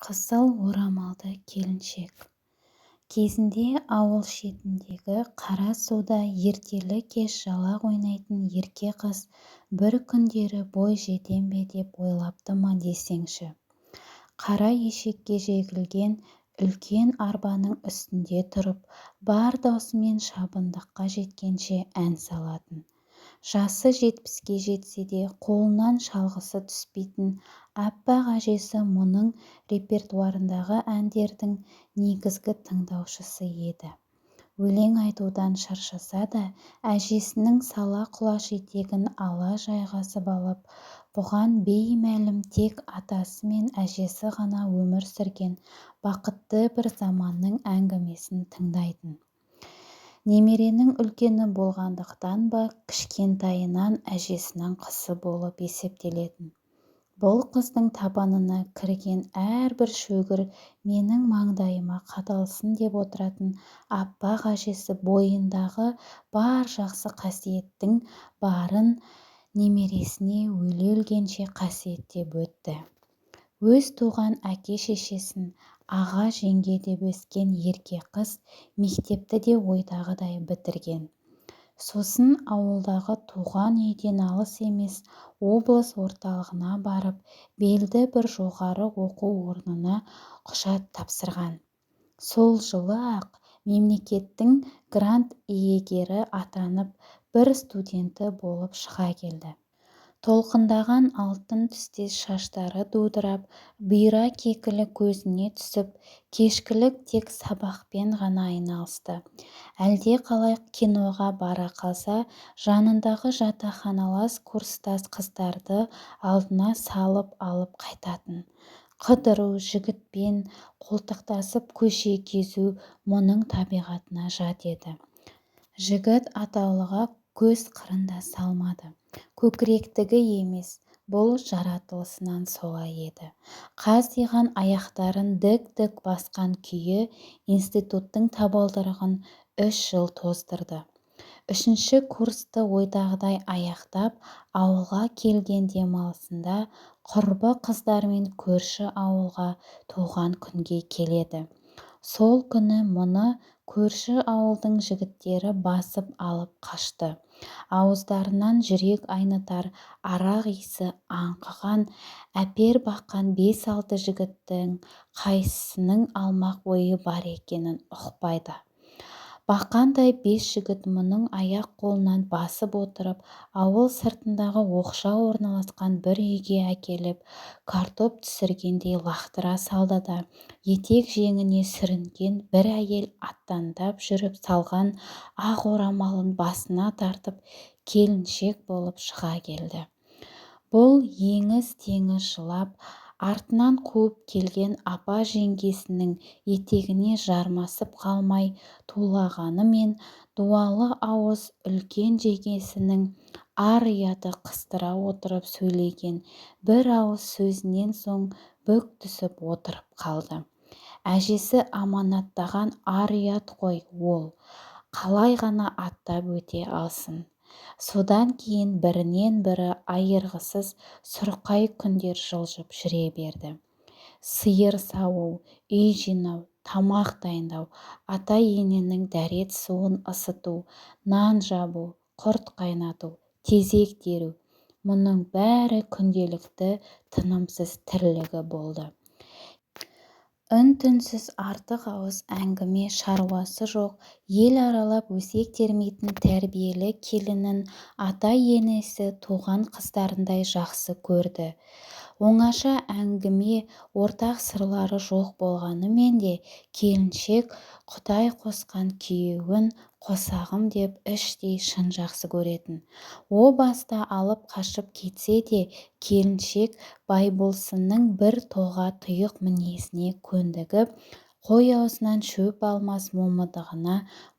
Қызыл орамалды келіншек. Кезінде ауыл шетіндегі қара суда ертелі-кеш жалақ ойнайтын ерке қыз бір күндері бой жетем бе деп ойлапты ма десеңші. Қара ешекке жегілген үлкен арбаның үстінде тұрып, бар даусымен шабындыққа жеткенше ән салатын. Жасы 70-ке жетсе де қолынан шалғысы түспейтін аппақ әжесі мұның репертуарындағы әндердің негізгі тыңдаушысы еді. Өлең айтудан шаршаса да әжесінің сала құлаш етегін ала жайғасып алып, бұған беймәлім тек атасы мен әжесі ғана өмір сүрген бақытты бір заманның әңгімесін тыңдайтын. Немеренің үлкені болғандықтан ба, кішкентайынан әжесінің қызы болып есептелетін. Бұл қыздың табанына кірген әрбір шөгір менің маңдайыма қадалсын деп отыратын аппақ әжесі бойындағы бар жақсы қасиеттің барын немересіне өле-өлгенше қасиеттеп өтті. Өз туған әке-шешесін аға-жеңге деп өскен ерке қыз мектепті де ойдағыдай бітірген. Сосын ауылдағы туған үйден алыс емес облыс орталығына барып, белді бір жоғары оқу орнына құжат тапсырған. Сол жылы-ақ мемлекеттің грант иегері атанып, бір студенті болып шыға келді. Толқындаған алтын түстес шаштары дудырап, бұйра кекілі көзіне түсіп, кешкілік тек сабақпен ғана айналысты. Әлде қалай киноға бара қалса, жанындағы жатақханалас курстас қыздарды алдына салып алып қайтатын. Қыдыру, жігітпен қолтықтасып көше кезу мұның табиғатына жат еді. Жігіт атаулыға көз қырын да салмады. Көкіректігі емес, бұл жаратылысынан солай еді. Қаздиған аяқтарын дік-дік басқан күйі институттың табалдырығын 3 жыл тоздырды. 3-ші курсты ойдағыдай аяқтап, ауылға келген демалысында құрбы қыздармен көрші ауылға туған күнге келеді. Сол күні мұны көрші ауылдың жігіттері басып алып қашты. Ауыздарынан жүрек айнытар арақ иісі аңқыған әпер баққан 5-6 жігіттің қайсысының алмақ ойы бар екенін ұқпайды. Бақандай 5 жігіт мұның аяқ-қолынан басып отырып, ауыл сыртындағы оқшау орналасқан бір үйге әкеліп, картоп түсіргендей лақтыра салды да, етек-жеңіне сүрінген бір әйел аттандап жүріп салған ақ орамалын басына тартып, келіншек болып шыға келді. Бұл еңіз-теңіз жылап, артынан қуып келген апа жеңгесінің етегіне жармасып қалмай тулағанымен, дуалы ауыз үлкен жеңгесінің ар-ұяты қыстыра отырып сөйлеген бір ауыз сөзінен соң бүк түсіп отырып қалды. Әжесі аманаттаған ар-ұят қой ол, қалай ғана аттап өте алсын. Содан кейін бірінен бірі айырғысыз сұрқай күндер жылжып жүре берді. Сиыр сауу, үй жинау, тамақ дайындау, ата-ененің дәрет суын ысыту, нан жабу, құрт қайнату, тезек теру, мұның бәрі күнделікті тынымсыз тірлігі болды. Үн-түнсіз артық ауыз әңгіме шаруасы жоқ, ел аралап өсек термейтін тәрбиелі келінін ата-енесі туған қыздарындай жақсы көрді. Оңаша әңгіме, ортақ сырлары жоқ болғанымен де келіншек Құдай қосқан күйеуін қосағым деп іштей шын жақсы көретін. О баста алып қашып кетсе де келіншек Байболсынның бір тоға тұйық мінезіне көндігіп, қой аузынан шөп алмас момындығына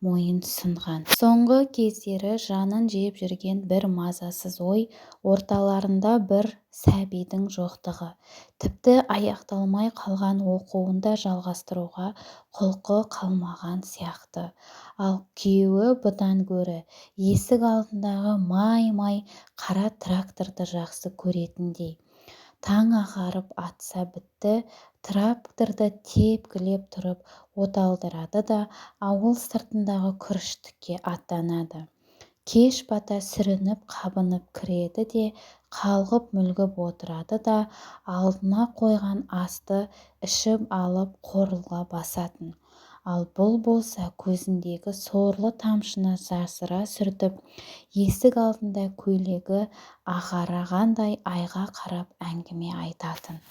мойын сұнған. Соңғы кездері жанын жеп жүрген бір мазасыз ой орталарында бір сәбидің жоқтығы. Тіпті аяқталмай қалған оқуын да жалғастыруға құлқы қалмаған сияқты. Ал күйеуі бұдан гөрі есік алдындағы май-май қара тракторды жақсы көретіндей. Таң ағарып атса бітті, тракторды тепкілеп тұрып оталдырады да ауыл сыртындағы күріштікке аттанады. Кеш бата сүрініп-қабынып кіреді де қалғып-мүлгіп отырады да алдына қойған асты ішіп алып қорылға басатын. Ал бұл болса көзіндегі сорлы тамшыны жасыра сүртіп, есік алдында көйлегі ағарағандай айға қарап әңгіме айтатын.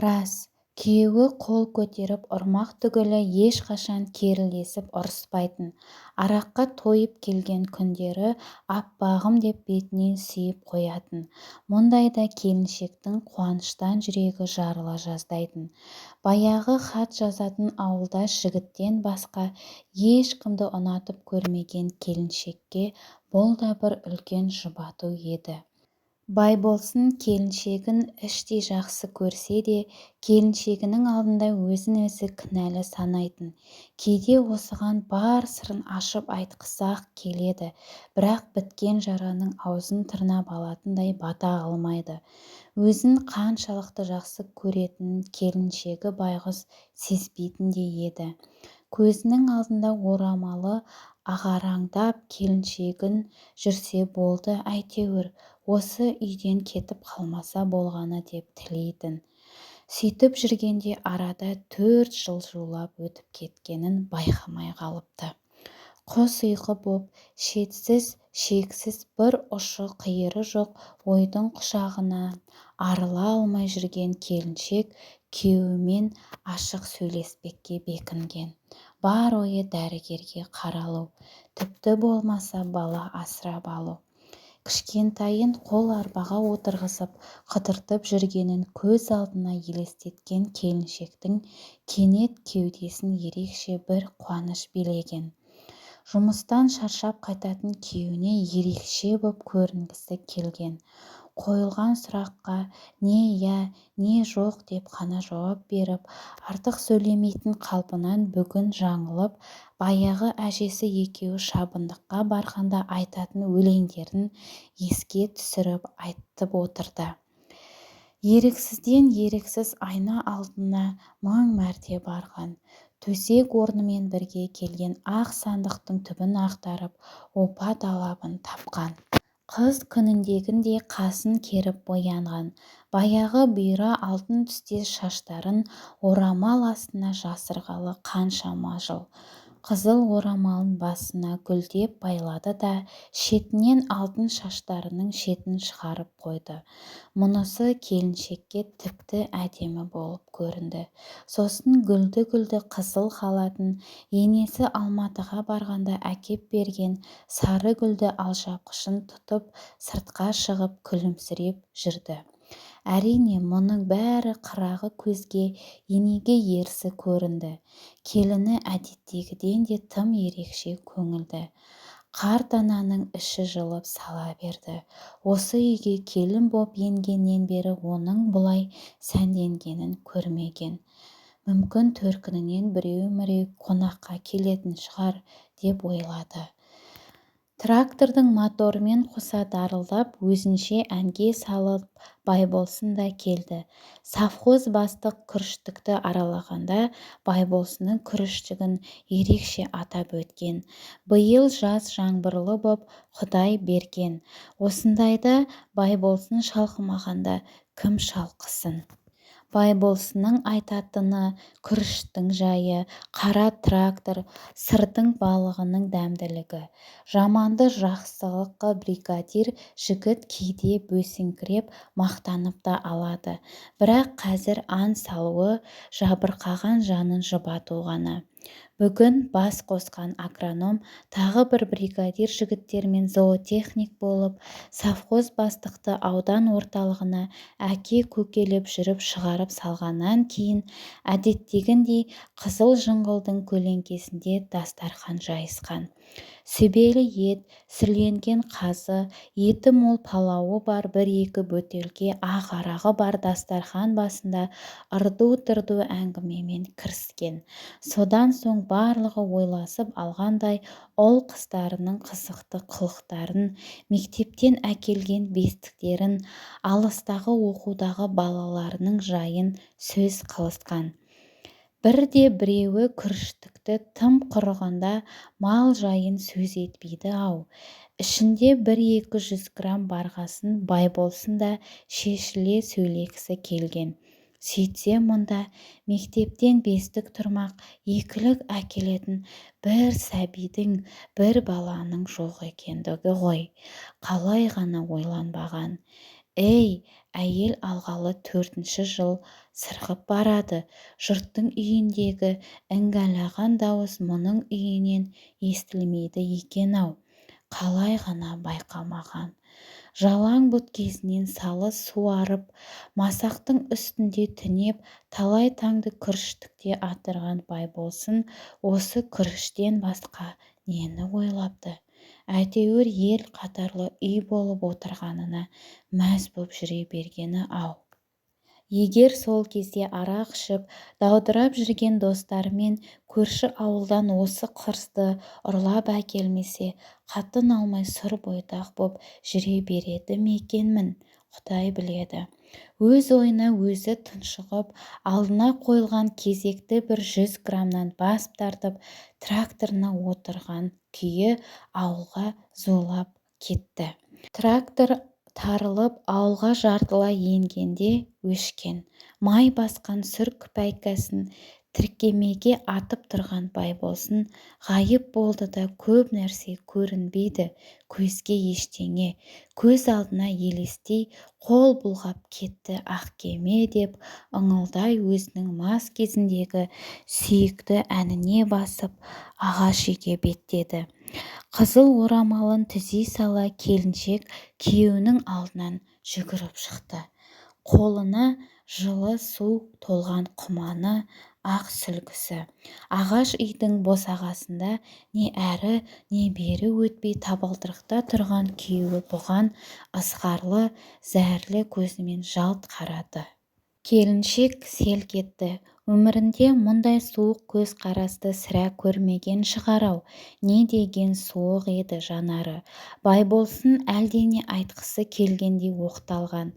Рас, күйеуі қол көтеріп ұрмақ түгілі ешқашан керілдесіп ұрыспайтын. Араққа тойып келген күндері аппағым деп бетінен сүйіп қоятын. Мұндайда келіншектің қуаныштан жүрегі жарыла жаздайтын. Баяғы хат жазатын ауылдас жігіттен басқа ешкімді ұнатып көрмеген келіншекке бұл да бір үлкен жұбату еді. Байболсын келіншегін іштей жақсы көрсе де, келіншегінің алдында өзін-өзі кінәлі санайтын. Кейде осыған бар сырын ашып айтқысы-ақ келеді, бірақ біткен жараның аузын тырнап алатындай бата алмайды. Өзін қаншалықты жақсы көретінін келіншегі байғұс сезбейтін де еді. Көзінің алдында орамалы ағараңдап келіншегін жүрсе болды әйтеуір, осы үйден кетіп қалмаса болғаны деп тілейтін. Сөйтіп жүргенде арада 4 жыл жулап өтіп кеткенін байқамай қалыпты. Құс ұйқы боп, шетсіз, шексіз бір ұшы қиыры жоқ ойдың құшағынан арыла алмай жүрген келіншек күйеуімен ашық сөйлеспекке бекінген. Бар ойы дәрігерге қаралу, тіпті болмаса бала асырап алу. Кішкентайын қол арбаға отырғызып, қыдыртып жүргенін көз алдына елестеткен келіншектің кенет кеудесін ерекше бір қуаныш билеген. Жұмыстан шаршап қайтатын күйеуіне ерекше боп көрінгісі келген. Қойылған сұраққа не иә, не жоқ деп қана жауап беріп, артық сөйлемейтін қалпынан бүгін жаңылып, баяғы әжесі екеуі шабындыққа барғанда айтатын өлеңдерін еске түсіріп айтып отырды. Еріксізден еріксіз айна алдына 1000 мәрте барған. Төсек орнымен бірге келген ақ сандықтың түбін ақтарып, опа талабын тапқан. Қыз күніндегіндей қасын керіп боянған. Баяғы бұйра алтын түстес шаштарын орамал астына жасырғалы қаншама жыл. Қызыл орамалын басына гүлдеп байлады да, шетінен алтын шаштарының шетін шығарып қойды. Мұнысы келіншекке тіпті әдемі болып көрінді. Сосын гүлді-гүлді қызыл халатын енесі Алматыға барғанда әкеп берген сары гүлді алжапқышын тұтып, сыртқа шығып күлімсіреп жүрді. Әрине, мұның бәрі қырағы көзге енеге ерсі көрінді. Келіні әдеттегіден де тым ерекше көңілді. Қарт ананың іші жылып сала берді. Осы үйге келін боп енгеннен бері оның бұлай сәнденгенін көрмеген. Мүмкін төркінінен біреу-міреу қонаққа келетін шығар деп ойлады. Трактордың моторымен қоса дарылдап, өзінше әнге салып Байболсын да келді. Совхоз бастық күріштікті аралағанда Байболсынның күріштігін ерекше атап өткен. Биыл жаз жаңбырлы боп, Құдай берген. Осындайда Байболсын шалқымағанда кім шалқысын? Байболсынның айтатыны күріштің жайы, қара трактор, сырдың балығының дәмділігі. Жаманды жақсылыққа бригадир жігіт кейде бөсіңкіреп мақтанып та алады. Бірақ қазір ан салуы жабырқаған жанын жұбату ғана. Бүгін бас қосқан агроном тағы бір бригадир жігіттермен зоотехник болып, совхоз бастықты аудан орталығына әке көкелеп жүріп шығарып салғаннан кейін әдеттегіндей қызыл жыңғылдың көлеңкесінде дастархан жайысқан. Сүбелі ет, сүрленген қазы, еті мол палауы бар бір-екі бөтелке ақ арағы бар дастархан басында ырду-дырду әңгімемен кіріскен. Содан соң барлығы ойласып алғандай ұл-қыздарының қызықты қылықтарын, мектептен әкелген бестіктерін, алыстағы оқудағы балаларының жайын сөз қылысқан. Бірде-біреуі күріштікті тым құрығанда мал жайын сөз етпейді-ау. Ішінде бір-екі жүз грамм барғасын Байболсын да шешіле сөйлегісі келген. Сөйтсе мұнда мектептен бестік тұрмақ екілік әкелетін бір сәбидің, бір баланың жоқ екендігі ғой. Қалай ғана ойланбаған. Ей, әйел алғалы 4-ші жыл сырғып барады. Жұрттың үйіндегі іңгәлаған дауыс мұның үйінен естілмейді екен-ау. Қалай ғана байқамаған. Жалаң бұт кезінен салы суарып, масақтың үстінде түнеп, талай таңды күріштікте атырған Байболсын осы күріштен басқа нені ойлапты? Әйтеуір ел қатарлы үй болып отырғанына мәз боп жүре бергені-ау. Егер сол кезде арақ ішіп, даудырап жүрген достарымен көрші ауылдан осы қырсты ұрлап әкелмесе, қатын алмай сұр бойдақ боп жүре береді ме екенмін, Құдай біледі. Өз ойына өзі тұншығып, алдына қойылған кезекті бір 100 граммнан бас тартып, тракторына отырған күйі ауылға зулап кетті. Трактор тарылып, ауылға жартылай енгенде өшкен, май басқан сүр күпәйкәсін тіркемеге атып тұрған Байболсын ғайып болды да көп нәрсе көрінбейді көзге ештеңе, көз алдына елестей қол бұлғап кетті ақ кеме деп ыңылдай өзінің мас кезіндегі сүйікті әніне басып ағаш үйге беттеді. Қызыл орамалын түзей сала келіншек күйеуінің алдынан жүгіріп шықты. Қолына жылы су толған құманы, ақ сүлгісі. Ағаш үйдің босағасында не әрі, не бері өтпей табалдырықта тұрған күйеуі бұған ызғарлы, зәрлі көзімен жалт қарады. Келіншек селк етті. Өмірінде мұндай суық көз қарасты сірә көрмеген шығар-ау, не деген суық еді жанары. Байболсын әлдене айтқысы келгендей оқталған.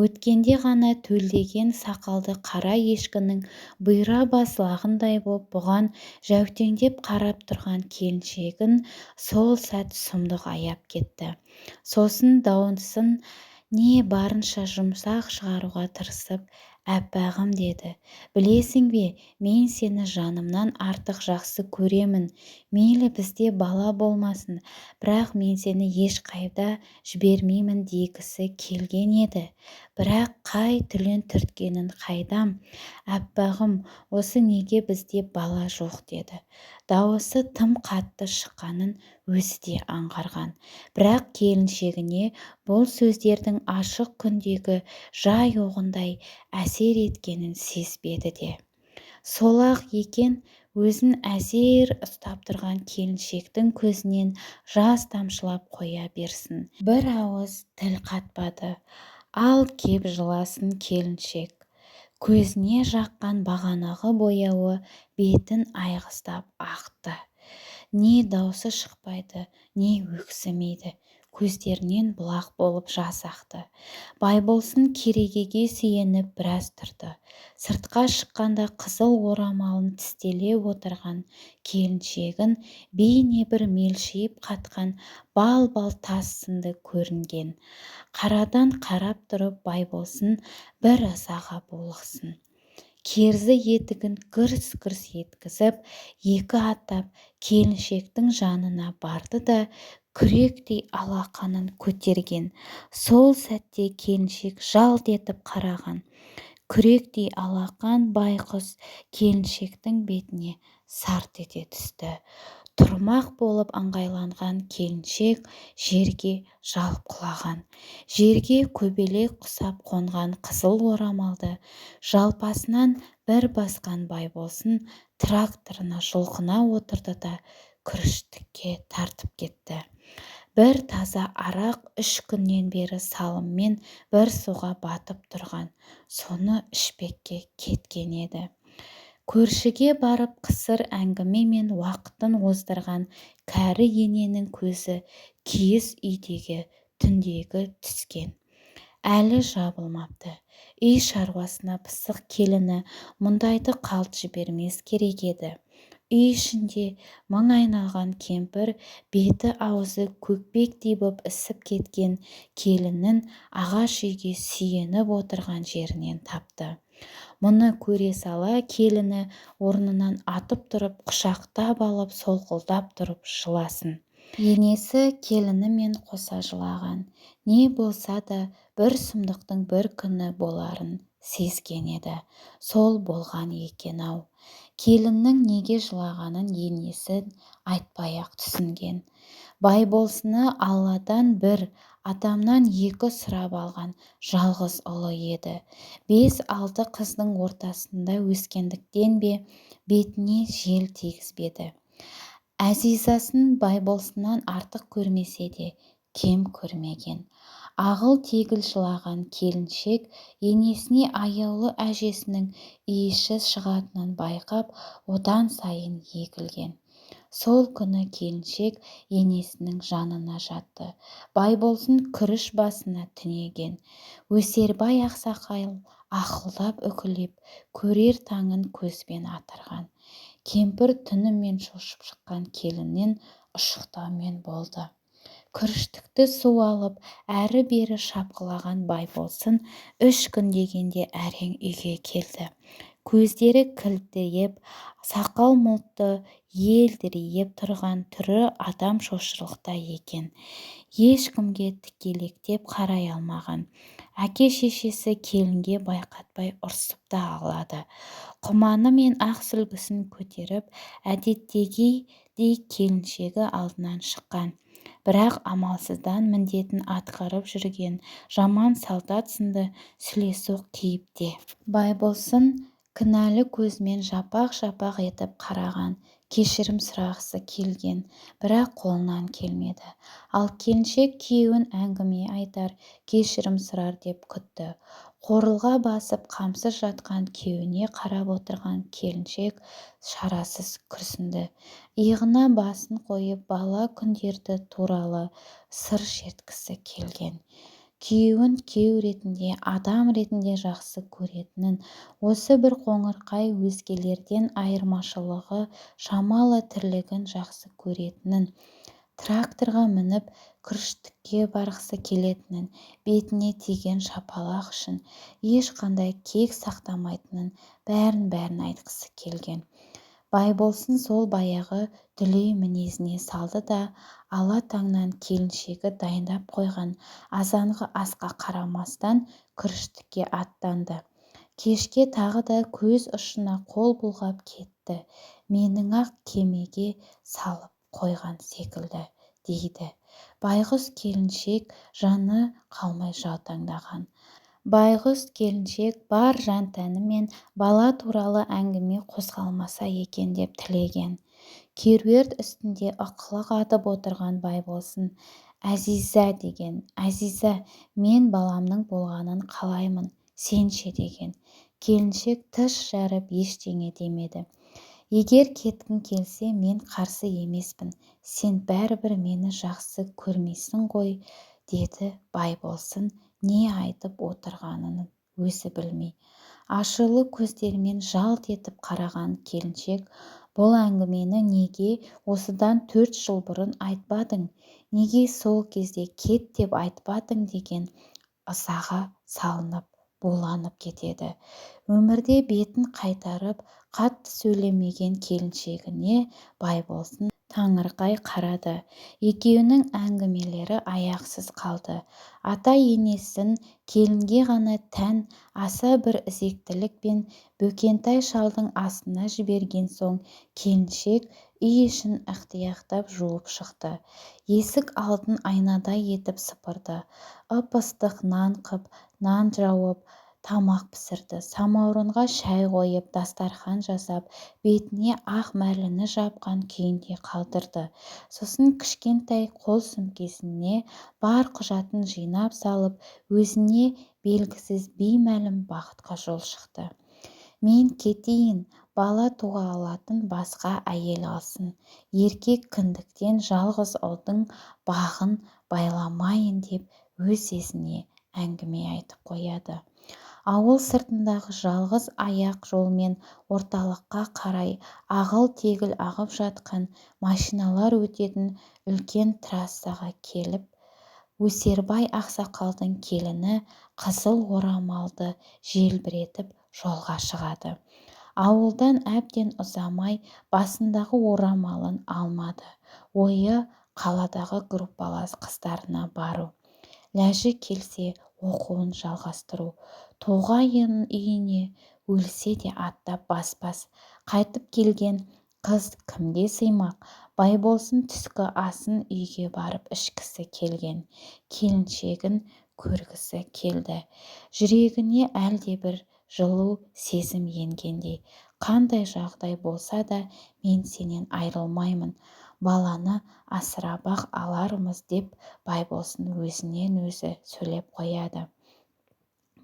Өткенде ғана төлдеген сақалды қара ешкінің бұйра бас лағындай боп бұған жәутеңдеп қарап тұрған келіншегін сол сәт сұмдық аяп кетті. Сосын дауысын не барынша жұмсақ шығаруға тырысып, «Әппағым» деді. «Білесің бе, мен сені жанымнан артық жақсы көремін. Мейлі бізде бала болмасын, бірақ мен сені ешқайда жібермеймін» дегісі келген еді. Бірақ қай тілін түрткенін қайдам? «Әппағым, осы неге бізде бала жоқ?» деді. Дауысы тым қатты шыққанын өзі де аңғарған. Бірақ келіншегіне бұл сөздердің ашық күндегі жай оғындай әсер еткенін сезбеді де. Сол-ақ екен, өзін әзер ұстап тұрған келіншектің көзінен жас тамшылап қоя берсін. Бір ауыз тіл қатпады. Ал кеп жыласын келіншек. Көзіне жаққан бағанағы бояуы бетін айғыздап ақты. Не даусы шықпайды, не өксімейді. Көздерінен бұлақ болып жас ақты. Байболсын керегеге сүйеніп біраз тұрды. Сыртқа шыққанда қызыл орамалын тістелеп отырған келіншегін бейне бір мелшиіп қатқан бал-бал тас сынды көрінген. Қарадан қарап тұрып Байболсын бір ызаға булықсын. Керзі етігін гүрс-гүрс еткізіп, екі аттап келіншектің жанына барды да күректей алақанын көтерген. Сол сәтте келіншек жалт етіп қараған. Күректей алақан байқұс келіншектің бетіне сарт ете түсті. Тұрмақ болып ыңғайланған келіншек жерге жалп құлаған. Жерге көбелек құсап қонған қызыл орамалды жалпасынан бір басқан Байболсын тракторына жұлқына отырды да күріштікке тартып кетті. Бір таза арақ 3 күннен бері салыммен бір суға батып тұрған, соны ішпекке кеткен еді. Көршіге барып қысыр әңгімемен уақытын оздырған кәрі ененің көзі киіз үйдегі түндегі түскен. Әлі жабылмапты. Үй шаруасына пысық келіні мұндайды қалт жібермес керек еді. Үй ішінде мың айналған кемпір беті-аузы көкпектей боп ісіп кеткен келінін ағаш үйге сүйеніп отырған жерінен тапты. Мұны көре сала келіні орнынан атып тұрып, құшақтап алып, солқылдап тұрып жыласын. Енесі келінімен қоса жылаған. Не болса да бір сұмдықтың бір күні боларын сезген еді. Сол болған екен-ау. Келіннің неге жылағанын енесі айтпай-ақ түсінген. Байболсыны Алладан бір, адамнан екі сұрап алған жалғыз ұлы еді. 5-6 қыздың ортасында өскендіктен бе, бетіне жел тигізбеді. Әзизасын Байболсыннан артық көрмесе де, кем көрмеген. Ағыл-тегіл жылаған келіншек енесіне аяулы әжесінің иісі шығатынын байқап, одан сайын егілген. Сол күні келіншек енесінің жанына жатты. Байболсын күріш басына түнеген. Өсербай ақсақал ақылдап үкілеп, көрер таңын көзбен атырған. Кемпір түнімен шошып шыққан келіннен ұшықтаумен болды. Күріштікті су алып, әрі-бері шапқылаған Байболсын 3 күн дегенде әрең үйге келді. Көздері кілтиіп, сақал-мұрты елдірейіп тұрған түрі адам шошырлықтай екен. Ешкімге тікелектеп қарай алмаған. Әке-шешесі келінге байқатпай ұрсып та алады. Құманы мен ақ сүлгісін көтеріп, әдеттегідей келіншегі алдынан шыққан. Бірақ амалсыздан міндетін атқарып жүрген жаман солдат сынды сүлесоқ кейіпте. Байболсын кінәлі көзімен жапақ-жапақ етіп қараған, кешірім сұрағысы келген, бірақ қолынан келмеді. Ал келіншек күйеуін әңгіме айтар, кешірім сұрар деп күтті. Қорылға басып қамсыз жатқан күйеуіне қарап отырған келіншек шарасыз күрсінді. Иығына басын қойып, бала күндерді туралы сыр шерткісі келген. Күйеуін күйеу ретінде, адам ретінде жақсы көретінін, осы бір қоңырқай өзгелерден айырмашылығы шамалы тірлігін жақсы көретінін, тракторға мініп күріштікке барғысы келетінін, бетіне тиген шапалақ үшін ешқандай кек сақтамайтынын бәрін-бәрін айтқысы келген. Байболсын сол баяғы дүлей мінезіне салды да, ала таңнан келіншегі дайындап қойған азанғы асқа қарамастан күріштікке аттанды. Кешке тағы да көз ұшына қол бұлғап кетті. Менің-ақ кемеге салып қойған секілді, дейді. Байғұс келіншек жаны қалмай жаутаңдаған. Байғұс келіншек бар жан-тәнімен бала туралы әңгіме қозғалмаса екен деп тілеген. Керуерт үстінде ықылық атып отырған Байболсын Әзиза деген, Әзиза, мен баламның болғанын қалаймын, сен ше деген. Келіншек тіс жарып ештеңе демеді. Егер кеткің келсе, мен қарсы емеспін, сен бәрібір мені жақсы көрмейсің ғой, деді Байболсын не айтып отырғанын өзі білмей. Ашулы көздерімен жалт етіп қараған келіншек, бұл әңгімені неге осыдан 4 жыл бұрын айтпадың, неге сол кезде кет деп айтпадың деген ызаға салынып, буланып кетеді. Өмірде бетін қайтарып, қатты сөйлемеген келіншегіне Байболсын таңырқай қарады. Екеуінің әңгімелері аяқсыз қалды. Ата-енесін келінге ғана тән аса бір ізектілікпен Бөкентай шалдың асына жіберген соң келіншек үй ішін ықтияқтап жуып шықты. Есік алдын айнадай етіп сыпырды. Ып-ыстық нан қып, нан жауып, тамақ пісірді. Самаурынға шай қойып, дастархан жасап, бетіне ақ мәрліні жапқан күйінде қалдырды. Сосын кішкентай қол сөмкесіне бар құжатын жинап салып, өзіне белгісіз беймәлім бағытқа жол шықты. Мен кетейін, Бала туа алатын басқа әйел алсын. Еркек кіндіктен жалғыз ұлдың бағын байламайын деп өз-өзіне әңгіме айтып қояды. Ауыл сыртындағы жалғыз аяқ жолмен орталыққа қарай ағыл-тегіл ағып жатқан машиналар өтетін үлкен трассаға келіп, Өсербай ақсақалдың келіні қызыл орамалды желбіретіп жолға шығады. Ауылдан әбден ұзамай басындағы орамалын алмады. Ойы қаладағы группалас қыздарына бару. Ләжі келсе оқуын жалғастыру. Тоғайын үйіне өлсе де аттап баспас. Қайтып келген қыз кімге сыймақ? Байболсын түскі асын үйге барып ішкісі келген. Келіншегін көргісі келді. Жүрегіне әлдебір жылу сезім енгендей. Қандай жағдай болса да мен сенен айырылмаймын. Баланы асырап-ақ алармыз деп Байболсын өзінен өзі сөйлеп қояды.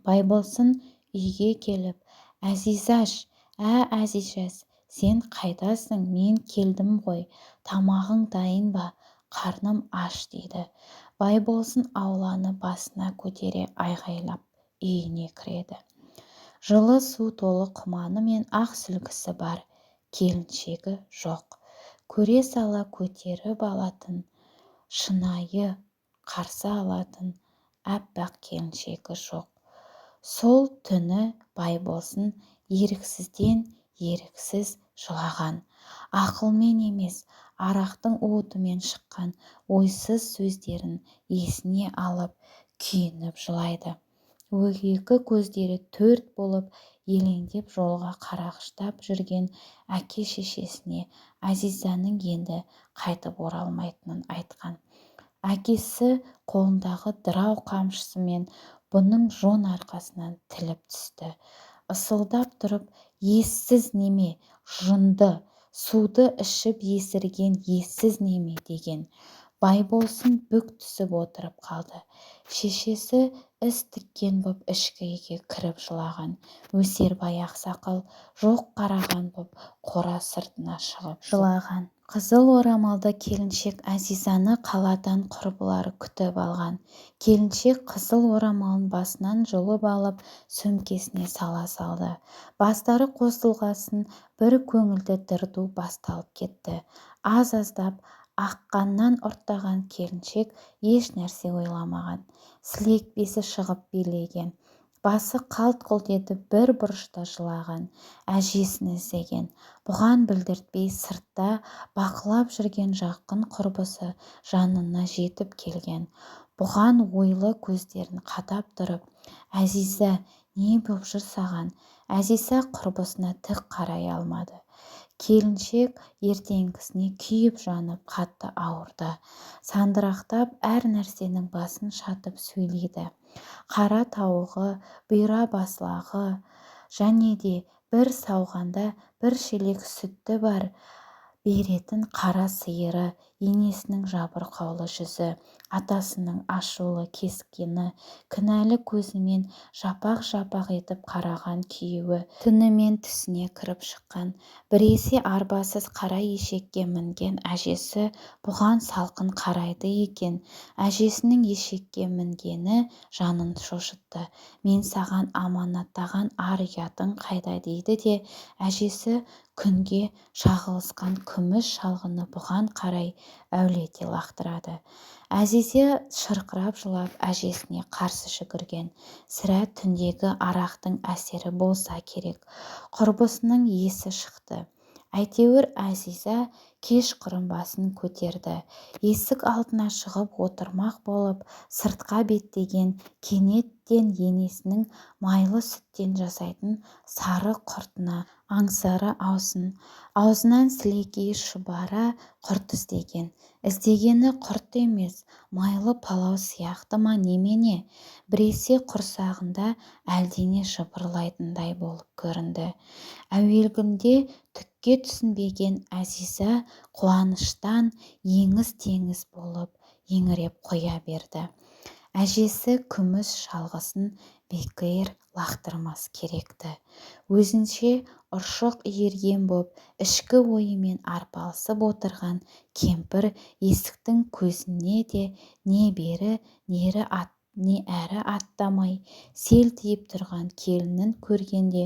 Байболсын үйге келіп, «Әзизаш, Әзизаш, сен қайдасың, мен келдім ғой, тамағың дайын ба, қарным аш» дейді. Байболсын ауланы басына көтере айғайлап үйіне кіреді. Жылы су толы құманы мен ақ сүлгісі бар, келіншегі жоқ. Көре сала көтеріп алатын, шынайы қарсы алатын аппақ келіншегі жоқ. Сол түні Байболсын еріксізден еріксіз жылаған. Ақылмен емес, арақтың уытымен шыққан ойсыз сөздерін есіне алып, күйініп жылайды. Екі көздері төрт болып елеңдеп жолға қарағыштап жүрген әке-шешесіне Әзизаның енді қайтып оралмайтынын айтқан. Әкесі қолындағы дырау қамшысымен бұның жон арқасынан тіліп түсті. Ысылдап тұрып, ессіз неме, жынды, суды ішіп есірген ессіз неме деген. Байболсын бүк түсіп отырып қалды. Шешесі іс тіккен боп ішкі үйге кіріп жылаған. Өсербай ақсақал жоқ қараған боп қора сыртына шығып жылаған. Қызыл орамалды келіншек Әзизаны қаладан құрбылары күтіп алған. Келіншек қызыл орамалын басынан жұлып алып, сөмкесіне сала салды. Бастары қосылғасын бір көңілді дырду басталып кетті. Аз-аздап аққаннан ұрттаған келіншек еш нәрсе ойламаған. Сілекпесі шығып билеген. Басы қалт-құлт етіп бір бұрышта жылаған. Әжесін іздеген. Бұған білдіртпей сыртта бақылап жүрген жақын құрбысы жанына жетіп келген. Бұған ойлы көздерін қадап тұрып, «Әзиза, не боп жүр саған?» Әзиза құрбысына тік қарай алмады. Келіншек ертеңгісіне күйіп-жанып қатты ауырды. Сандырақтап әр нәрсенің басын шатып сөйлейді. Қара тауығы, бұйра баслағы және де бір сауғанда бір шелек сүтті бар беретін қара сиыры, енесінің жабырқаулы жүзі, атасының ашулы кескіні, кінәлі көзімен жапақ-жапақ етіп қараған күйеуі түнімен түсіне кіріп шыққан. Біресе арбасыз қара ешекке мінген әжесі бұған салқын қарайды екен. Әжесінің ешекке мінгені жанын шошытты. Мен саған аманаттаған ар-ұятың қайда дейді де, әжесі күнге шағылысқан күміс шалғыны бұған қарай әулете лақтырады. Әзиза шырқырап жылап әжесіне қарсы жүгірген. Сірә түндегі арақтың әсері болса керек. Құрбысының есі шықты. Әйтеуір Әзиза кешқұрым басын көтерді. Есік алдына шығып отырмақ болып, сыртқа беттеген кенеттен енесінің майлы сүттен жасайтын сары құртына аңсары аусын. Аузынан сілекейі шұбара құрт іздеген. Іздегені құрт емес, майлы палау сияқты ма немене? Біресе құрсағында әлдене жыбырлайтындай болып көрінді. Әуелгінде түкке түсінбеген Әзиза қуаныштан еңіз-теңіз болып еңіреп қоя берді. Әжесі күміс шалғысын бекер лақтырмас керекті. Өзінше ұршық иірген боп, ішкі ойымен арпалысып отырған кемпір есіктің көзіне де не бері, не әрі аттамай, селтиіп тұрған келінін көргенде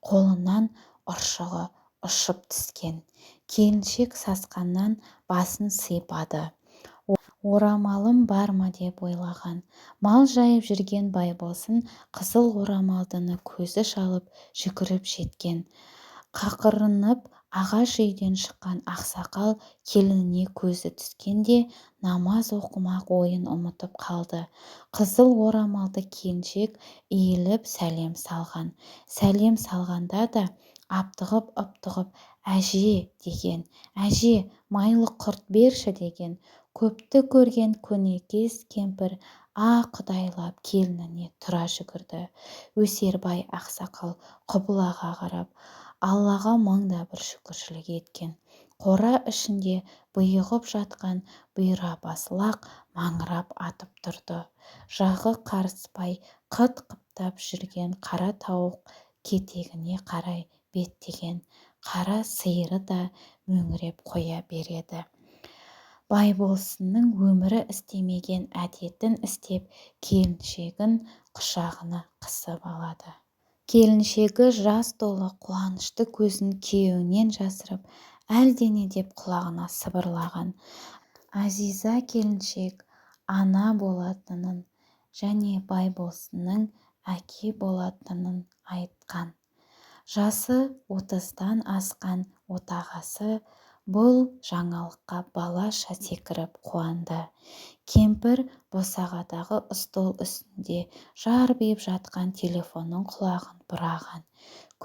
қолынан ұршығы ұшып түскен. Келіншек сасқаннан басын сипады. Орамалым бар ма деп ойлаған. Мал жайып жүрген Байболсын қызыл орамалдыны көзі шалып жүгіріп жеткен. Қақырынып ағаш үйден шыққан ақсақал келініне көзі түскенде намаз оқымақ ойын ұмытып қалды. Қызыл орамалды келіншек иіліп сәлем салған. Сәлем салғанда да аптығып-аптығып әже деген, әже, майлы құрт берші деген. Көпті көрген көнекөз кемпір а құдайлап келініне тұра жүгірді. Өсербай ақсақал құбылаға қарап, Аллаға мың да бір шүкіршілік еткен. Қора ішінде бұйығып жатқан бұйрабас лақ маңырап атып тұрды. Жағы қарыспай қыт-қыптап жүрген қара тауық кетегіне қарай беттеген қара сиыры да мөңіреп қоя береді. Байболсынның өмірі істемеген әдетін істеп, келіншегін құшағына қысып алады. Келіншегі жас толы қуанышты көзін күйеуінен жасырып, әлдене деп құлағына сыбырлаған. Азиза келіншек ана болатынын және Байболсынның әке болатынын айтқан. Жасы 30-дан асқан отағасы бұл жаңалыққа балаша секіріп қуанды. Кемпір босағадағы стол үстінде жарбиып жатқан телефонның құлағын бұраған.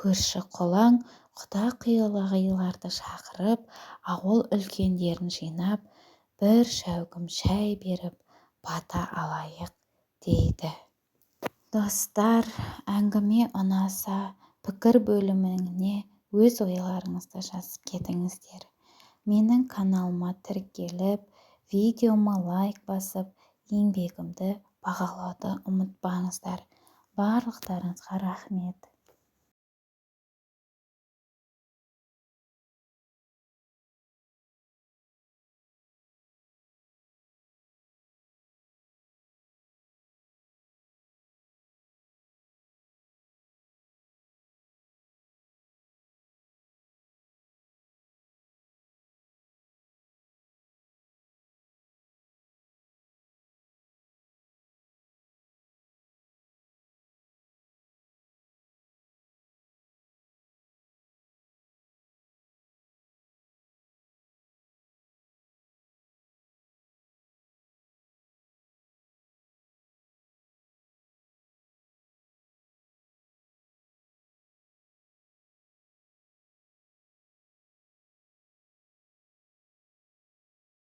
Көрші құлаң құда-құдағиларды шақырып, ауыл үлкендерін жинап, бір шәугім шай беріп, бата алайық дейді. Достар, әңгіме ұнаса, пікір бөліміне өз ойларыңызды жазып кетіңіздер. Менің каналыма тіркеліп, видеома лайк басып, еңбегімді бағалауды ұмытпаңыздар. Барлықтарыңызға рахмет.